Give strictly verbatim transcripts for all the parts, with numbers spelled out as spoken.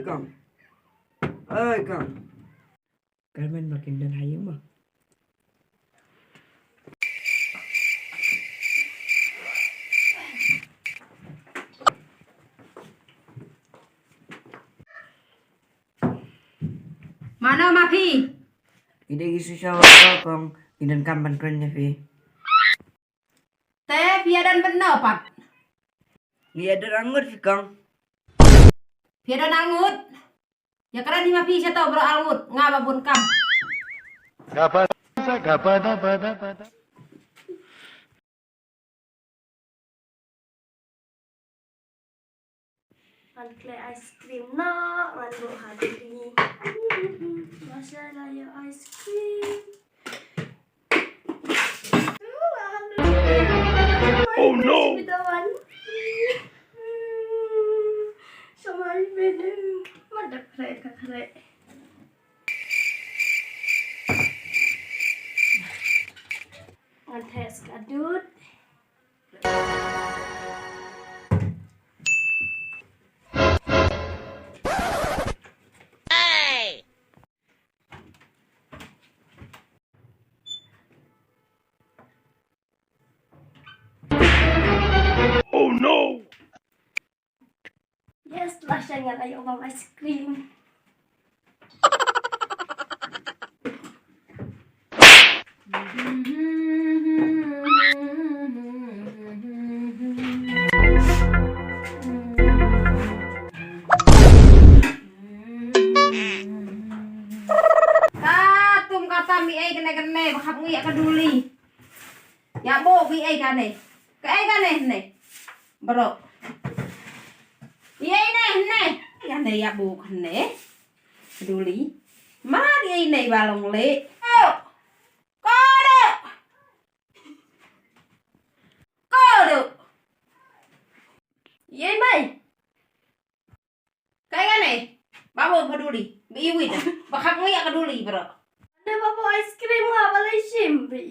Kong. Oi, Kong. Kalman makin dan hayung ma. Mano ma phi? Ide gi susha wa Kong, idan kam ban kren ya phi. Te phi ïa don bynno pat? Ïa don arngut phi Kong. Phi ïa don arngut? Ïa kren hi ma phi shato bro arngut nga ba bun kam. Ngan khleh ice cream noh ngan buh ha duri. Masala ïa ice cream. Oh no! Bitawan. Samai menu. Madak kre ka kre. Ngan test ka dud. Oh no! Yes, la sha ngan ayo bam ice cream. Ka tum kata mi ei kane kane ba khap ngi ïa ka duli. Ïa bok ïa ei kane. Ka ei kane ne. Bro. Ïa ei ne ne. Ïa ne ïa bok ne. Duli. Ma ïa ei ne ba long le. Oh. Kodo. Kodo. Ïa ei mai. Kaei kane? Ba bok ka duli. Ba iwit. Ba khap ngi ïa ka duli bro. Ane ba bok ice cream nga ba lei shim bi.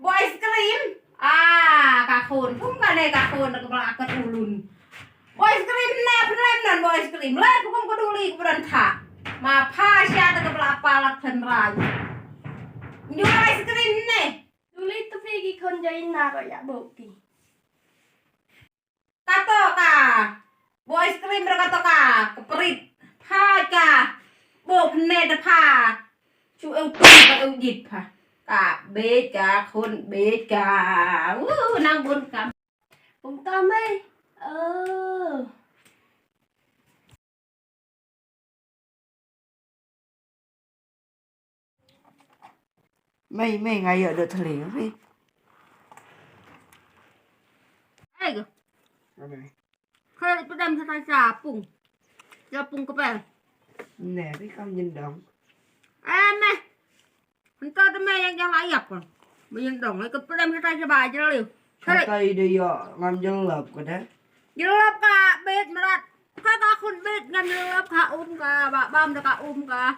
Bok ice cream? Ah, ka khun. Pum kane ka khun ka ba ka tulun. Bok ice cream ne pynlem nan bok ice cream. Le pum ka duli ka pran tha. Ma pha sha ta ka ba pa la than rai. Nyu ice cream ne. Duli tu phi ki khun jai na ro ïa bok ki. Kato ka. Bok ice cream re kato ka. Ka prit. Pha ka. Bok ne de pha. Chu eu tu ka eu jit pha. Ka bej ka khun bej ka. Uh, nang bun kam. Bun kam eh. Oh. Mei, mei, nga ïoh dot thylli, mei. Ai go. Ane. Khlei pdem sa sa pung. Sa pung kpel. Ne, mei kam nyin dong. Eh, mei. Nta te mei yang jang ayap kan. Mei nyin dong, khlei pdem sa sa ba jeli. Khlei. Kata ide ïoh ngam jellap ka de. Jellap ka bet merat. Ka ka khun bet ngam jellap ka um ka, ba bam da ka um ka.